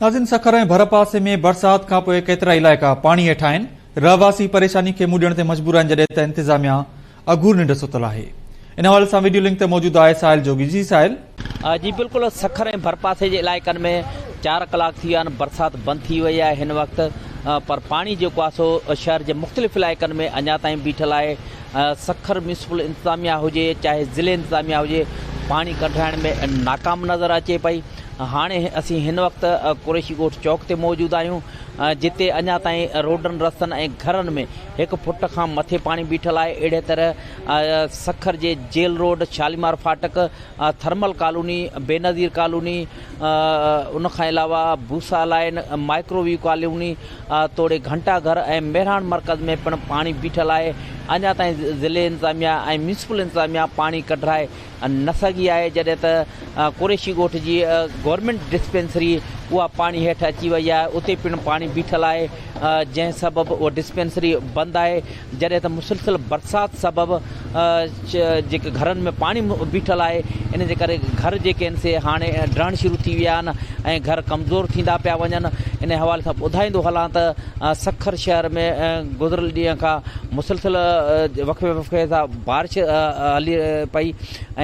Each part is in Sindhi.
ناظرين سکر ۽ ڀرپاسي ۾ برسات کانپوء ڪيترائي علائقا پاڻي هيٺ آهن، رهواسي پريشاني کي منهن ڏيڻ تي مجبور آهن جڏهن ته انتظاميا اگهور ننڊ ستل آهي. ان حوالي سان وڊيو لنڪ تي موجود آهي ساحل جوڳي جي ساحل. جي بلڪل سکر ۽ ڀرپاسي جي علائقن ۾ چار ڪلاڪ ٿي ويا آهن برسات بند ٿي وئي آهي هن وقت پر پاڻي جيڪو آهي سو شهر جي مختلف علائقن ۾ اڃا تائين بيٺل آهي سکر ميونسپل انتظاميا هجي چاهي ضلعي انتظاميا هجي پاڻي ڪڍرائڻ ۾ ناڪام نظر اچي پئي هاڻي اسين هن وقت قريشي ڳوٺ چوڪ تي موجود آهيون جتي اڃا تائين روڊن رستن ۽ گهرن ۾ هڪ فٽ کان مٿي پاڻي بيٺل آهي اهڙي طرح سکر جي جيل روڊ شاليمار ڦاٽڪ ٿرمل ڪالوني، بينظير ڪالوني، ان کان علاوه بوسا لائين، مائڪرو ويو ڪالوني توڙي گهنٽا گهر ۽ مهراڻ مرڪز ۾ پڻ پاڻي بيٺل آهي، اڃا تائين ضلعي انتظاميا ۽ ميونسپل انتظاميا پاڻي ڪڍرائي نه سگهي آهي، جڏهن ته قريشي ڳوٺ جي گورنمينٽ ڊسپينسري اها پاڻي هيٺ اچي وئي آهي، اتي پڻ پاڻي بيٺل آهي، جنهن سبب اها ڊسپينسري بند آهي. جڏهن ته مسلسل برسات سبب جيڪي گهرن ۾ پاڻي بيٺل آهي ان جي ڪري گهر جيڪي آهن سي هاڻي ڊهڻ شروع ٿي ويا آهن ۽ گهر ڪمزور ٿيندا پيا وڃن ان حوالي سان ٻڌائيندو هلان ته سکر شهر ۾ گذريل ڏينهن کان مسلسل وقفي وقفي سان بارش هلي پئي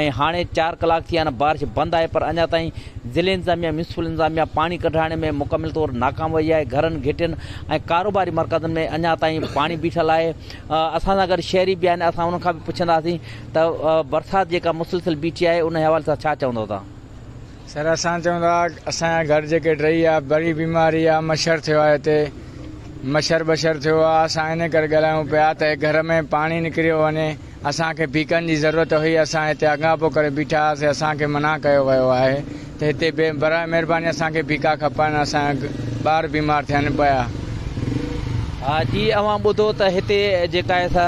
۽ هاڻي چار ڪلاڪ ٿي ويا آهن بارش بند آهي پر اڃا تائين ضلعي انتظاميا ميونسپل انتظاميا پاڻي ڪڍرائڻ ۾ مڪمل طور ناڪام وئي آهي گهرن گهٽين ۽ ڪاروباري مرڪزن ۾ اڃا تائين پاڻي بيٺل آهي اسان سان گڏ شهري به آهن اسان انهن کان به پڇنداسين ته برسات جيڪا مسلسل بيٺي آهي ان حوالي سان ڇا چوندو توهان؟ سر اسان چون ٿا اسان جا گهر جيڪي ڊهي ويا بڙي بيماري آ مڇر ٿيو آهي هتي مڇر بڇر ٿيو آ اسان ان ڪري ڳالهايون پيا ته گهر ۾ پاڻي نڪريو وڃي اسان کي بيڪن جي ضرورت هئي، اسان هتي اڳاپو ڪري بيٺا هئاسين، اسان کي منع ڪيو ويو آهي ته هتي براء مهرباني اسان کي بيڪا کپن، اسان جا ٻار بيمار ٿين پيا. ها جي اوهان ٻڌو ته هتي جيڪا آهي سا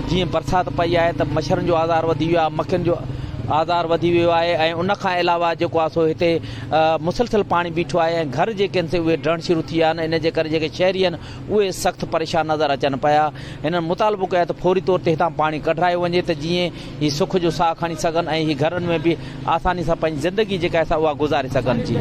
جيئن برسات پئي آهي ته مڇرن جو آزار وڌي ويو آهي، مکين جو آزار وڌي ويو آهي ۽ ان کان علاوه جيڪو آهي سو هتي مسلسل پاڻي بيٺو آهي ۽ گهر جيڪي آهن سي اهي ڊهڻ شروع ٿي ويا آهن، ان جي ڪري جيڪي شهري آهن اهي سخت پريشان نظر اچن پيا. هنن مطالبو ڪيو آهي ته فوري طور تي هتان پاڻي ڪڍرايو وڃي ته جيئن هي سک جو ساهه کڻي سگهن ۽ هي گهرن ۾ به آساني سان پنهنجي زندگي جيڪا آهي سا اها گذاري سگهن. جي.